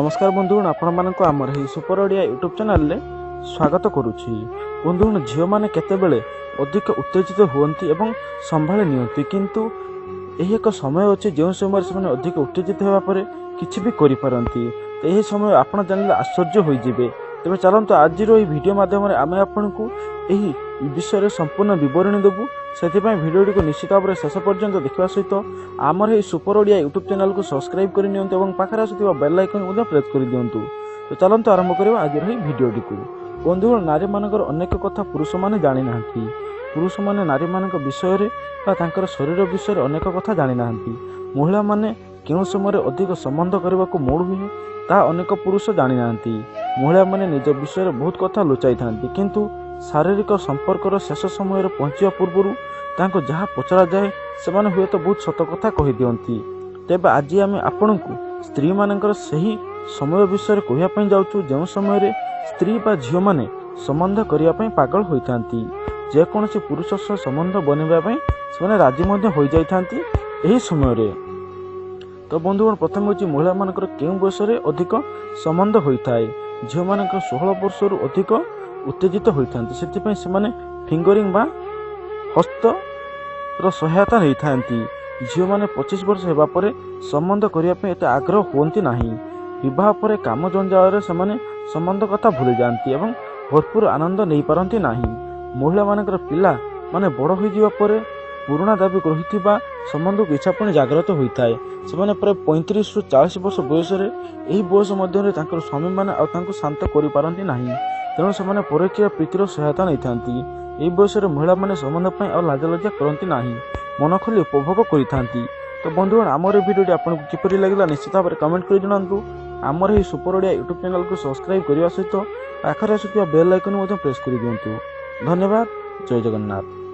ନମସ୍କାର ବନ୍ଧୁଗଣ, ଆପଣମାନଙ୍କୁ ଆମର ଏହି ସୁପର ଓଡ଼ିଆ ୟୁଟ୍ୟୁବ୍ ଚ୍ୟାନେଲରେ ସ୍ୱାଗତ କରୁଛି। ବନ୍ଧୁଗଣ, ଝିଅମାନେ କେତେବେଳେ ଅଧିକ ଉତ୍ତେଜିତ ହୁଅନ୍ତି ଏବଂ ସମ୍ଭାଳି ନିଅନ୍ତି, କିନ୍ତୁ ଏହି ଏକ ସମୟ ଅଛି ଯେଉଁ ସମୟରେ ସେମାନେ ଅଧିକ ଉତ୍ତେଜିତ ହେବା ପରେ କିଛି ବି କରିପାରନ୍ତି। ତ ଏହି ସମୟ ଆପଣ ଜାଣିଲେ ଆଶ୍ଚର୍ଯ୍ୟ ହୋଇଯିବେ। ତେବେ ଚାଲନ୍ତୁ, ଆଜିର ଏହି ଭିଡ଼ିଓ ମାଧ୍ୟମରେ ଆମେ ଆପଣଙ୍କୁ ଏହି ବିଷୟରେ ସମ୍ପୂର୍ଣ୍ଣ ବିବରଣୀ ଦେବୁ। ସେଥିପାଇଁ ଭିଡ଼ିଓଟିକୁ ନିଶ୍ଚିତ ଭାବରେ ଶେଷ ପର୍ଯ୍ୟନ୍ତ ଦେଖିବା ସହିତ ଆମର ଏହି ସୁପର ଓଡ଼ିଆ ୟୁଟ୍ୟୁବ୍ ଚ୍ୟାନେଲକୁ ସବସ୍କ୍ରାଇବ୍ କରିନିଅନ୍ତୁ ଏବଂ ପାଖରେ ଆସୁଥିବା ବେଲ୍ ଆଇକନ୍ ମଧ୍ୟ ପ୍ରେସ୍ କରିଦିଅନ୍ତୁ। ତ ଚାଲନ୍ତୁ ଆରମ୍ଭ କରିବା ଆଜିର ଏହି ଭିଡ଼ିଓଟିକୁ। ବନ୍ଧୁଗଣ, ନାରୀମାନଙ୍କର ଅନେକ କଥା ପୁରୁଷମାନେ ଜାଣିନାହାନ୍ତି। ପୁରୁଷମାନେ ନାରୀମାନଙ୍କ ବିଷୟରେ ବା ତାଙ୍କର ଶରୀର ବିଷୟରେ ଅନେକ କଥା ଜାଣିନାହାନ୍ତି। ମହିଳାମାନେ କେଉଁ ସମୟରେ ଅଧିକ ସମ୍ବନ୍ଧ କରିବାକୁ ମୁଡ୍ ହୁଏ, ତାହା ଅନେକ ପୁରୁଷ ଜାଣିନାହାନ୍ତି। ମହିଳାମାନେ ନିଜ ବିଷୟରେ ବହୁତ କଥା ଲୁଚାଇଥାନ୍ତି, କିନ୍ତୁ ଶାରୀରିକ ସମ୍ପର୍କର ଶେଷ ସମୟରେ ପହଞ୍ଚିବା ପୂର୍ବରୁ ତାଙ୍କୁ ଯାହା ପଚରାଯାଏ, ସେମାନେ ହୁଏତ ବହୁତ ସତ କଥା କହିଦିଅନ୍ତି। ତେବେ ଆଜି ଆମେ ଆପଣଙ୍କୁ ସ୍ତ୍ରୀମାନଙ୍କର ସେହି ସମୟ ବିଷୟରେ କହିବା ପାଇଁ ଯାଉଛୁ, ଯେଉଁ ସମୟରେ ସ୍ତ୍ରୀ ବା ଝିଅମାନେ ସମ୍ବନ୍ଧ କରିବା ପାଇଁ ପାଗଳ ହୋଇଥାନ୍ତି। ଯେକୌଣସି ପୁରୁଷ ସହ ସମ୍ବନ୍ଧ ବନେଇବା ପାଇଁ ସେମାନେ ରାଜି ମଧ୍ୟ ହୋଇଯାଇଥାନ୍ତି ଏହି ସମୟରେ। ତ ବନ୍ଧୁଗଣ, ପ୍ରଥମେ ହେଉଛି ମହିଳାମାନଙ୍କର କେଉଁ ବୟସରେ ଅଧିକ ସମ୍ବନ୍ଧ ହୋଇଥାଏ। ଝିଅମାନଙ୍କର 16 ବର୍ଷରୁ ଅଧିକ ଉତ୍ତେଜିତ ହୋଇଥାନ୍ତି। ସେଥିପାଇଁ ସେମାନେ ଫିଙ୍ଗରିଂ ବା ହସ୍ତର ସହାୟତା ନେଇଥାନ୍ତି। ଝିଅମାନେ 25 ବର୍ଷ ହେବା ପରେ ସମ୍ବନ୍ଧ କରିବା ପାଇଁ ଏତେ ଆଗ୍ରହ ହୁଅନ୍ତି ନାହିଁ। ବିବାହ ପରେ କାମ ଜଞ୍ଜାଳରେ ସେମାନେ ସମ୍ବନ୍ଧ କଥା ଭୁଲିଯାଆନ୍ତି ଏବଂ ଭରପୁର ଆନନ୍ଦ ନେଇପାରନ୍ତି ନାହିଁ। ମହିଳାମାନଙ୍କର ପିଲା ମାନେ ବଡ଼ ହୋଇଯିବା ପରେ ପୁରୁଣା ଦାବି ରହିଥିବା ସମ୍ବନ୍ଧକୁ ଇଚ୍ଛା ପୁଣି ଜାଗ୍ରତ ହୋଇଥାଏ। ସେମାନେ ପ୍ରାୟ 35ରୁ 40 ବର୍ଷ ବୟସରେ, ଏହି ବୟସ ମଧ୍ୟରେ ତାଙ୍କର ସ୍ୱାମୀମାନେ ଆଉ ତାଙ୍କୁ ଶାନ୍ତ କରିପାରନ୍ତି ନାହିଁ। ତେଣୁ ସେମାନେ ପରକୀୟ ପ୍ରୀତିର ସହାୟତା ନେଇଥାନ୍ତି। ଏହି ବୟସରେ ମହିଳାମାନେ ସମ୍ବନ୍ଧ ପାଇଁ ଆଉ ଲାଜ ଲଜ୍ଜା କରନ୍ତି ନାହିଁ, ମନ ଖୋଲି ଉପଭୋଗ କରିଥାନ୍ତି। ତ ବନ୍ଧୁଗଣ, ଆମର ଏହି ଭିଡ଼ିଓଟି ଆପଣଙ୍କୁ କିପରି ଲାଗିଲା, ନିଶ୍ଚିତ ଭାବରେ କମେଣ୍ଟ କରି ଜଣାନ୍ତୁ। ଆମର ଏହି ସୁପର ଓଡ଼ିଆ ୟୁଟ୍ୟୁବ୍ ଚ୍ୟାନେଲକୁ ସବସ୍କ୍ରାଇବ୍ କରିବା ସହିତ ପାଖରେ ଆସୁଥିବା ବେଲ୍ ଆଇକନ୍ ମଧ୍ୟ ପ୍ରେସ୍ କରିଦିଅନ୍ତୁ। ଧନ୍ୟବାଦ, ଜୟ ଜଗନ୍ନାଥ।